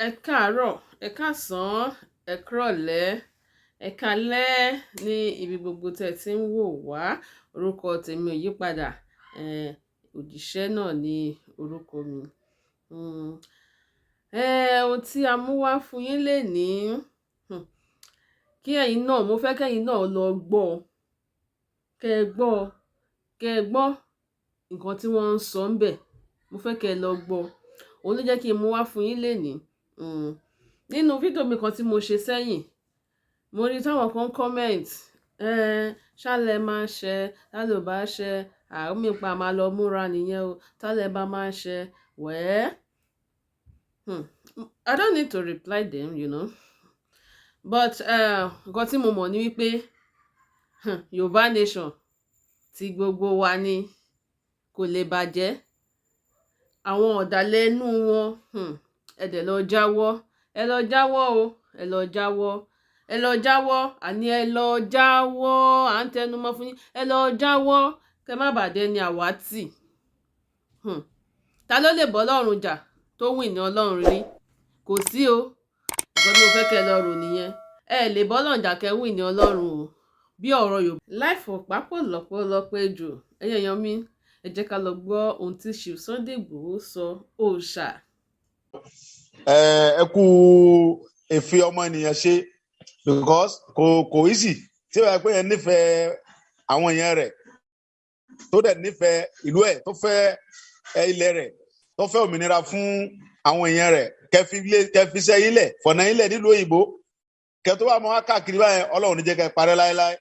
Ẹ káàárọ̀, ẹ káàsán, ẹ kúrọ̀lẹ́, ẹ káalẹ́ ní ibi gbogbo tí ẹ ti ń wò wá. Orúkọ tèmi ò yípadà, òjíṣẹ́ náà ni orúkọ mi. Ohun tí a mú wá fún yín lénìí, kí ẹ̀yin náà, mo fẹ́ kí ẹ̀yin náà lọ gbọ́, kẹ́ ẹ gbọ́, kẹ́ ẹ gbọ́ nǹkan tí wọ́n ń sọ ńbẹ̀. Mo fẹ́ kẹ́ ẹ lọ gbọ́. Òun ló jẹ́ kí n mú wá fún yín lénìí. Nínú fídíò mi kan tí mo ṣe sẹ́yìn, mo rí táwọn kan comment, ṣálẹ̀ máa ṣẹ, tálẹ̀ ò bá ṣẹ, àmì pa máa lọ múra nìyẹn o, tálẹ̀ bá máa ṣẹ, well, I don't need to reply them. But nǹkan tí mo mọ̀ ní wípé Yorùbá nation tí gbogbo wa ni, kò lè bàjẹ́. Àwọn ọ̀dàlẹ̀ inú wọn, ẹ dẹ̀ lọ jáwọ́, ẹ lọ jáwọ́ o, ẹ lọ jáwọ́, ẹ lọ jáwọ́, àní ẹ lọ jáwọ́, à ń tẹnumọ́ fún yín, ẹ lọ jáwọ́, kẹ má bàa dẹni àwátì. Ta ló lè bọ́ Ọlọ́run jà tó win ní Ọlọ́run rí? Kò sí o. Nǹkan tí mo fẹ́ kẹ́ ẹ lọ rò nìyẹn. Ẹ lè bọ́ Ọlọ́run jà kẹ́ win ní Ọlọ́run o. Bí ọ̀rọ̀ Yorùbá. Láì fọ̀pá pọ̀lọ́pọ̀lọpọ̀ ejò, ẹ̀yin èèyàn mi, ẹ jẹ́ ká lọ gbọ́ ohun tí Chief Sunday Igboho sọ òòṣà. Ẹ kú èfi ọmọ ènìyàn ṣe, because kò easy tí ó yẹ pé yẹn nífẹ̀ẹ́ àwọn èèyàn rẹ̀, tó dẹ̀ nífẹ̀ẹ́ ìlú ẹ̀, tó fẹ́ ilẹ̀ rẹ̀, tó fẹ́ òmìnira fún àwọn èèyàn rẹ̀, kẹfí iṣẹ́ ilẹ̀ fọ̀nà ilẹ̀ nílùú òyìnbó, kẹ tó bá mọ wá káàkiri báyẹn. Ọlọ́run ní jẹ́ kẹ́ parẹ́ láéláé.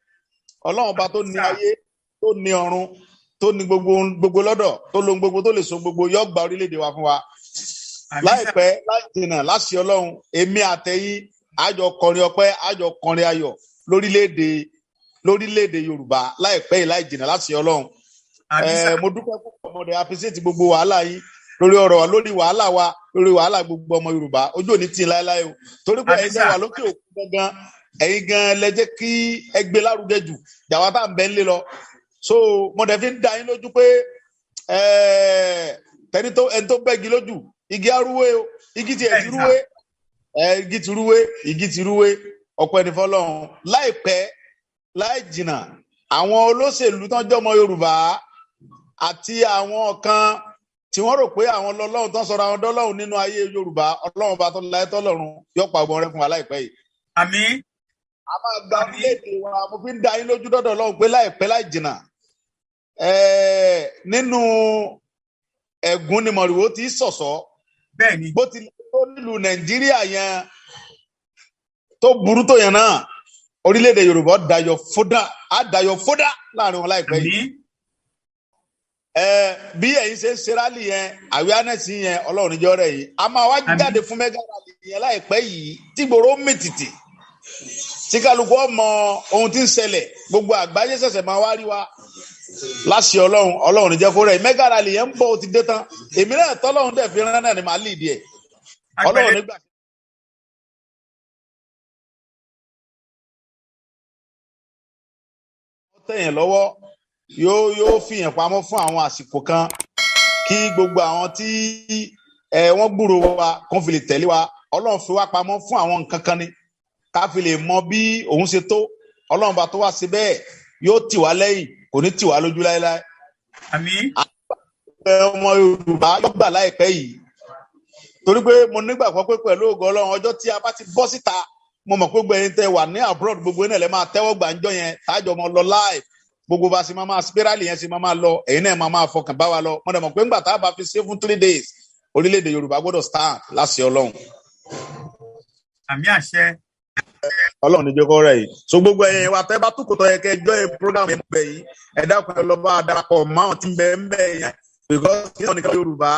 Ọlọ́run ọba tó ní ayé, tó ní ọ̀run, tó ní gbogbo gbogbo lọ́dọ̀, tó lohun gbogbo, tó lè so gbogbo, yóò gba orílẹ̀-èdè wa fún wa láìpẹ́ láì jìnnà láṣẹ Ọlọ́run. Èmi àtẹ̀yin àjọ kọrin ọpẹ́, àjọ kọrin ayọ̀ lórílẹ̀-èdè Yorùbá láìpẹ́ yìí, láì jìnnà láṣẹ Ọlọ́run. Mo dúpẹ́ púpọ̀, mo dẹ̀ appreciate gbogbo wàhálà yín lórí ọ̀rọ̀ wa, lórí wàhálà wa, lórí wàhálà gbogbo ọmọ Yorùbá. Ojú òní tì í láéláé o, torí pé ẹ̀yin tẹ́ wà lókè òkun gangan, ẹ̀yin gan lẹ jẹ́ kí ẹ gbé lárugẹ jù jàwá tá à ń bẹ́ ń lé lọ. So mo dẹ̀ fi ń da yín lójú pé tẹni tó ẹni tó bẹ́gi lójú igi arúwé o, igi tiẹ̀ ti rúwé, igi ti rúwé, igi ti rúwé. Ọpẹ́ ní fọ́lọ́run. Láìpẹ́ láì jìnnà, àwọn olóṣèlú tán jọmọ Yorùbá àti àwọn kan tí wọ́n rò pé àwọn lọ́lọ́run, tán sọ̀rọ̀ àwọn dọ́lọ́run nínú ayé Yorùbá, Ọlọ́run bá tó láyé tọ́lọ́run yóò pa ọgbọ́n rẹ fún wa láìpẹ́ yìí. Àmín. A máa gba orílẹ̀-èdè wa. Mo fi ń da yín lójú dọ́dọ̀ Ọlọ́run pé láìpẹ́ láì jìnnà, nínú ẹ̀gún ni mọ̀rìwó ti sọ̀sọ́. Bó ti lè tó nílùú Nàìjíríà yẹn tó burú tó yẹn náà, orílẹ̀-èdè Yorùbá dayọ̀ fódà, á dayọ̀ fódà láàrin wọn láìpẹ́ yìí. Bí ẹ̀yin ṣe ń ṣe rally yẹn, awareness yẹn, Ọlọ́run níjọ́ rẹ̀ yìí, a máa wá jáde fún mega rally yẹn láìpẹ́ yìí, tí gbòòrò mìtìtì, tí kálukú ọmọ ohun tí ń ṣẹlẹ̀, gbogbo àgbáyé ṣẹ̀ṣẹ̀ máa wá rí wa láṣẹ Ọlọ́run. Ọlọ́run níjẹ́ kó rẹ̀. Mega rally yẹn ń bọ̀, ó ti dé tán. Èmi náà tọ́lọ́run dẹ̀ fi rán náà ni màá lead ẹ̀. Ọlọ́run nígbà. Tẹ̀yìn lọ́wọ́ yóò fìyàn pamọ́ fún àwọn àsìkò kan, kí gbogbo àwọn tí wọ́n gbúrò wa kó fi lè tẹ̀lé wa. Ọlọ́run fi wá pamọ́ fún àwọn nǹkan kan ni, ká fi lè mọ bí òun ṣe tó. Ọlọ́run bá tó wá sí bẹ́ẹ̀, yóò tì wá lẹ́yìn, kò ní tì wá lójú láéláé. Àmín. Ọmọ Yorùbá yóò gbà láìpẹ́ yìí, torí pé mo nígbàgbọ́ pé pẹ̀lú ògo Ọlọ́run, ọjọ́ tí a bá ti bọ́ síta, mo mọ̀ pé gbogbo ẹ̀yin tẹ́ wà ní abroad, gbogbo náà lè máa tẹ́wọ́ gbà ńjọ́ yẹn, tájọ mọ́ lọ live, gbogbo bá ṣe máa spirally yẹn ṣe máa lọ, ẹ̀yin náà máa fọkàn bá wa lọ. Mo dẹ̀ mọ̀ pé ńgbà tá a bá fi ṣe fún 3 days, orílẹ̀-èdè Yorùbá gbọ́dọ̀ stand láṣẹ Ọlọ́run. Àmín, àṣẹ. Ọlọ́run ní jẹ́kọ́ rẹ̀ yìí. So gbogbo ẹ̀yin wa tẹ́ bá túkò tọ́ yẹ kẹ́ join program yẹn bẹ̀ yìí, ẹ dákun, ẹ lọ bá a darapọ̀ mọ́ àwọn tí ń bẹ ń bẹ yẹn, because kí wọ́n nìkan Yorùbá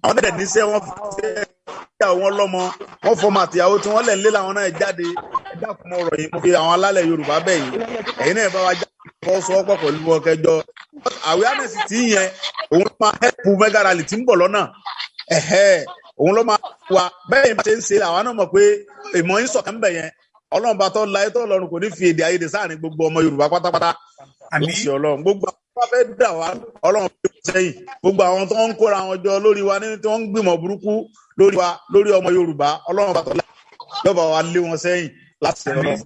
àwọn tẹ̀lé níṣẹ́ wọn fi ṣe àwọn lọ́mọ wọn fọmọ àtìyàwó tí wọ́n lẹ̀ ń lé làwọn náà jáde. Ẹ dákun, mo rọ̀ yín, mo fi àwọn alálẹ̀ Yorùbá bẹ̀ yìí, ẹ̀yin náà bá wa jáde fọwọ́sowọ́pọ̀ pẹ̀lú wọn kẹjọ awareness tí yẹn, òun ló máa help mega rally tí ń bọ̀ lọ́nà. Òun ló máa wà bẹ́ẹ̀ yẹn bá ṣe ń ṣe, àwọn náà mọ̀ pé ìmọ̀ yín sọ̀kan bẹ̀ yẹn. Ọlọ́run bá tọ́ láyé tọ́ lọ́run kò ní fi èdè àìyedè sáàrin gbogbo ọmọ Yorùbá pátápátá lọ́sẹ̀. Ọlọ́run, gbogbo àwọn tó bá fẹ́ dà wá, Ọlọ́run fi wọ́n sẹ́yìn. Gbogbo àwọn tó ń kóra wọn jọ lórí wa, nínú tí wọ́n ń gbìmọ̀ burúkú. Lórí wa, lórí ọmọ Yorùbá, Ọlọ́run bá tọ́lá yọba wa lé wọn sẹ́yìn láti Àmín. Ọlọ́run.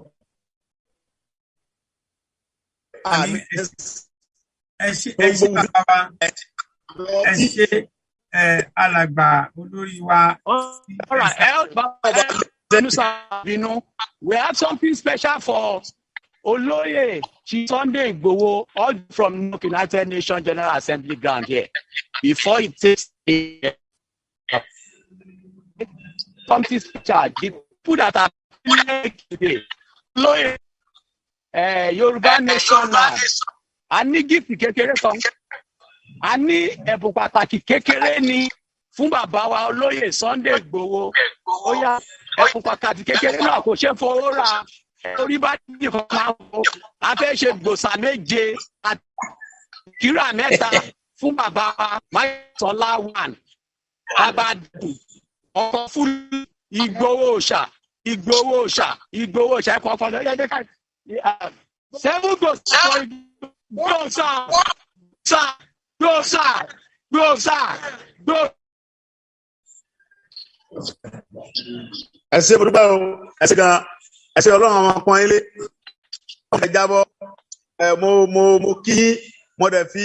Àmín. Ẹ ṣé, ẹ ṣé bàbá wa, ẹ ṣé ẹ alàgbà olórí wa. All right, Binu, we have something special for Oloye Chief Sunday Igboho, all from United Nations General Assembly ground here. Before it takes something special, the people that are today, Oloye Yorùbá Nation now, a ní gift kékeré kan, a ní ẹ̀bùn pàtàkì kékeré ni fún bàbá wa olóyè Sunday Igboho. Ó yá, ẹ̀bùn pàtàkì kékeré náà kò ṣe fowó ra, orí bá dì kan máa wò. A fẹ́ ṣe gbòòsà méje àti kíra mẹ́ta fún bàbá wa Máyọ̀sọ́lá one abadu ọkọ̀ fún Ìgbòho ṣà, Ìgbòho ṣà, Ìgbòho ṣà. Ẹ̀kọ́ ọkọ̀ lọ́yẹ́ ká seven gbòòsà, gbòòsà, gbòòsà, gbòòsà, gbòòsà. Ẹ ṣé, mo dúpẹ́ o, ẹ ṣé gan, ẹ ṣé. Ọlọ́run àwọn pọ́n ilé ẹ jábọ́. Ẹ mo kí, mo dẹ̀ fi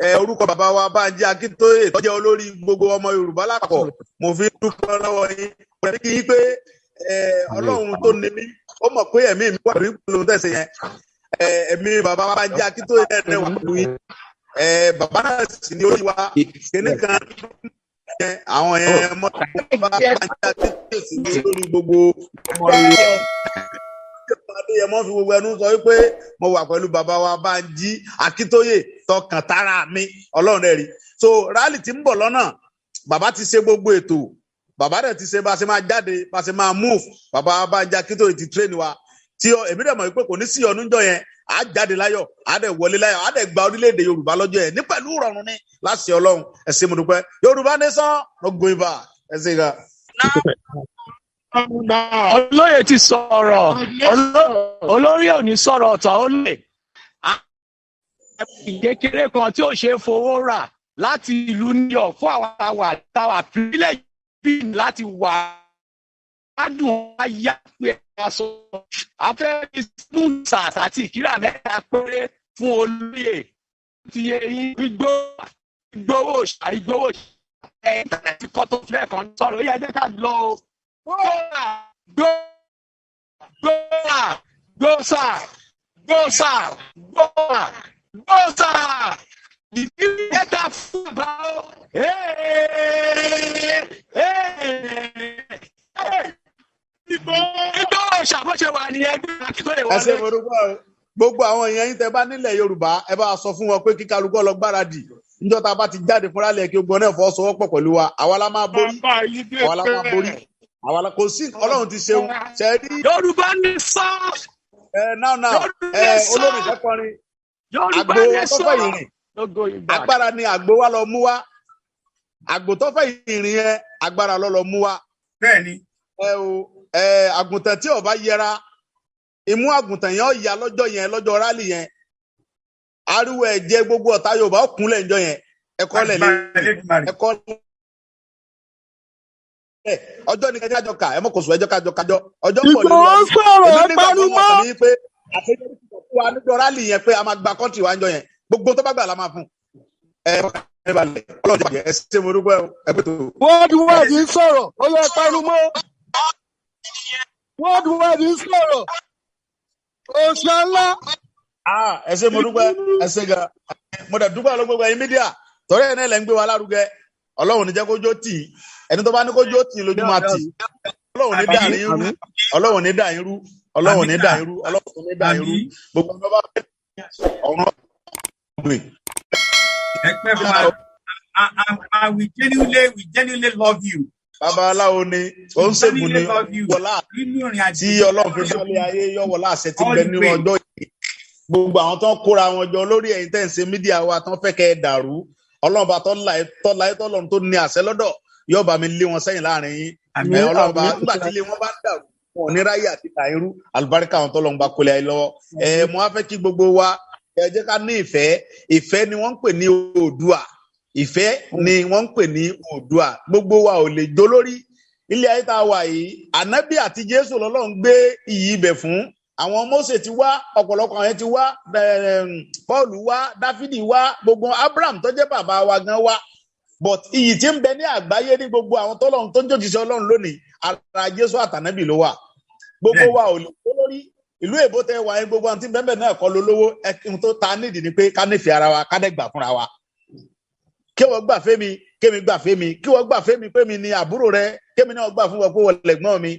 ẹ orúkọ bàbá wa Bánjí Akíntóyè tó jẹ́ olórí gbogbo ọmọ Yorùbá lápapọ̀, mo fi dúpẹ́ lọ́wọ́ yín. Mo dẹ̀ kí yín pé ẹ Ọlọ́run tó ní mí, ó mọ̀ pé ẹ̀mí mi wà pẹ̀lú pẹ̀lú tẹ̀sí yẹn. Ẹ ẹ̀mí bàbá wa Bánjí Akíntóyè náà wà pẹ̀lú yín. Ẹ bàbá náà sì ní orí wa kíní kan àwọn yẹn mọ́ bá Bánjí Akíntóyè sì ní olórí gbogbo ọmọ Yorùbá. Adéyẹmọ fi gbogbo ẹnu sọ wípé mo wà pẹ̀lú bàbá wa Bánjí Akíntóyè tọkàn tara mi, Ọlọ́run rẹ̀ rí. So rally tí ń bọ̀ lọ́nà, bàbá ti ṣe gbogbo ètò, bàbá rẹ̀ ti ṣe bá a ṣe máa jáde, bá a ṣe máa move. Bàbá wa Bánjí Akíntóyè ti train wa tí èmi dẹ̀ mọ̀ wípé kò ní sí ọdún jọ yẹn, á jáde láyọ̀, á dẹ̀ wọlé láyọ̀, á dẹ̀ gba orílẹ̀-èdè Yorùbá lọ́jọ́ yẹn ní pẹ̀lú ìrọ̀rùn ní láṣẹ Ọlọ́run. Ẹ ṣé, mo dúpẹ́. Yorùbá nation no going back. Ẹ ṣé gan. Olóyè ti sọ̀rọ̀, olórí ò ní sọ̀rọ̀ ọ̀tọ̀. Ó lè kékeré kan tí ó ṣe fowó rà láti ìlú New York fún àwa àwa táwa privilege láti wà gbádùn ayá pé aṣọ afẹ́ sars àti ìkírà mẹ́ta péré fún olóyè ti eyín Ìgbòho ṣà, Ìgbòho ṣà. Ẹ̀ íńtánẹ́ẹ̀tì kan tó fẹ́ kan sọ̀rọ̀, ó yẹ jẹ́ ká lọ o. Gbóra, gbóra, gbósà, gbósà, gbóra, gbósà, ìdílé mẹ́ta fún bàbá o. Ìgbòho ṣàbọ̀ṣe wà ní ẹgbẹ́ Akíntóyè Ẹ ṣé, wọlé. mo dúpẹ́ o. Gbogbo àwọn èèyàn yín tẹ́ bá nílẹ̀ Yorùbá, ẹ bá sọ fún wọn pé kí kálukú lọ gbáradì níjọ́ tá a bá ti jáde fúnra lẹ̀, kí gbogbo náà fọwọ́sowọ́pọ̀ pẹ̀lú wa. Àwa la máa borí, àwa la máa borí, àwa la kò sí. Ọlọ́run ti ṣeun ṣe rí. Yorùbá ní sọ. Ẹ now now. Yorùbá ẹ ní sọ. Olórin kẹkọrin Yorùbá àgbo ní tó sọ. fẹ́ ìrìn No going back. Agbára ni àgbo wa lọ mú wa, àgbo tó fẹ́ ìrìn yẹn, agbára lọ mú wa. Bẹ́ẹ̀ni. Ẹ o ẹ àgùntàn tí ó bá yẹra, imú àgùntàn yẹn ó ya lọ́jọ́ yẹn, lọ́jọ́ rally yẹn. Ariwo ẹ̀jẹ̀ gbogbo ọ̀tá Yorùbá ó kúnlẹ̀ ńjọ́ yẹn. Ẹ̀kọ́ lẹ̀ lé Agbára Elédùmarè. Ẹ̀kọ́ lẹ̀ ọjọ́ ní kájọ ká ẹ mọ̀ kò sùn, ẹjọ́ kájọ kájọ ọjọ́ pọ̀ nínú Ìgbòho ayé. sọ̀rọ̀. Èmi Ẹ nígbàgbọ́ pariwo náà mọ́. kàn ní pé àṣeyọrí ti sọ fún wa níjọ́ rally yẹn pé a máa gba country wa ńjọ́ yẹn. Gbogbo tó bá gbà la máa fún ẹ. Ẹ balẹ̀, Ọlọ́run ti bàjẹ́. Ẹ ṣé, mo dúpẹ́ o, ẹ pé tó. Worldwide ń sọ̀rọ̀, ó yẹ pariwo mọ́. Worldwide ń sọ̀rọ̀, òòṣà ńlá. Ah, ẹ ṣé, mo dúpẹ́, ẹ ṣé gan. Mo dẹ̀ dúpẹ́ lọ gbogbo ẹ̀yin media torí ẹ̀ náà lẹ́ ń gbé wa lárugẹ. Ọlọ́run ní jẹ́ kó jó tì í. Ẹni tó bá ní kó jó tì í lójú máa tì í. Ọlọ́run ní dà yín rú. Àmín. Ọlọ́run ní dà yín rú. Ọlọ́run ní Àmín. dà yín rú. Ọlọ́run ní dà yín rú. Àmín. Gbogbo ọmọ bá fẹ́ ọ̀run ọ̀gbìn. Ẹ pẹ́ fún wa. We genuinely love you. Babaláwo ni ó ń We ṣègùn ni genuinely love you. wọlá Nínú ìrìn àjò tí Ọlọ́run fi dálé ayé, yọ wọlá àṣẹ tí ń all bẹ the nínú way. ọjọ́ yìí. Gbogbo àwọn tó ń kóra wọn jọ lórí ẹ̀yin tẹ́ ń ṣe media wa tó ń fẹ́ kẹ́ ẹ dàrú, Ọlọ́run bá tọ́ la tọ́ la tọ́lọ́run tó ní àṣẹ lọ́dọ̀ yóò bá mi lé wọn sẹ́yìn láàrin yín. Àmín. Ẹ Ọlọ́run bá Àmín. nígbà tí ilé wọn bá ń dàrú, wọn ò ní ráyè àti tàyín rú. Àlùbáríkà àwọn tọ́lọ́run bá kólé ayé lọ́wọ́. Ẹ mo wá fẹ́ kí gbogbo wa, ẹ jẹ́ ká ní ìfẹ́. Ìfẹ́ ni wọ́n ń pè ní Oòduà. Ìfẹ́ ni wọ́n ń pè ní Oòduà. Gbogbo wa ò lè jó lórí ilé ayé tá a wà yìí. Ànábì àti Jésù lọ́lọ́run gbé iyì ibẹ̀ fún. Àwọn Mósè ti wá, ọ̀pọ̀lọpọ̀ àwọn yẹn ti wá, Paul wá, Dáfídì wá, gbogbo Abraham tó jẹ́ bàbá wa gan wá, but iyì tí ń bẹ ní àgbáyé ní gbogbo àwọn tọ́lọ́run tó ń jòjìṣẹ́ Ọlọ́run lónìí, ara Jésù àtànábì ló wà. Gbogbo wa ò lè tó lórí ìlú èbó tẹ wà yẹn. Gbogbo àwọn tí ń bẹ́ẹ̀ náà kọ́ ló lówó. Ẹkùn tó ta nídìí ni pé ká nífẹ̀ẹ́ ara wa, ká dẹ̀ gbà fúnra wa. Kí wọ́n gbà fẹ́mi, kémi gbà fẹ́mi, kí wọ́n gbà fẹ́mi pé mi ni àbúrò rẹ, kémi náà gbà fún wọn pé wọ́n lẹ̀gbọ́n mi.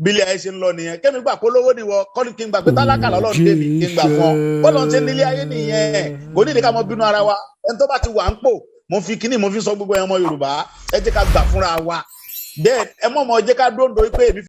Bílẹ̀ ayé ṣe ń lọ nìyẹn. Kémi gbà pé olówó ni wọ kọ́ni, kí n gbà pé tálákà lọ́lọ́run dé mi, kí n gbà fún ọ. Bọ́lá ń ṣe nílé ayé nìyẹn. Kò ní ìdí ká mọ bínú ara wa. Ẹni tó bá ti wà ń pò, mo fi kíní mo fi sọ gbogbo ẹ̀, ọmọ Yorùbá, ẹ jẹ́ ká gbà fúnra wa. Bẹ́ẹ̀ ẹ mọ̀ mọ́, jẹ́ ká dóńdó pé èmi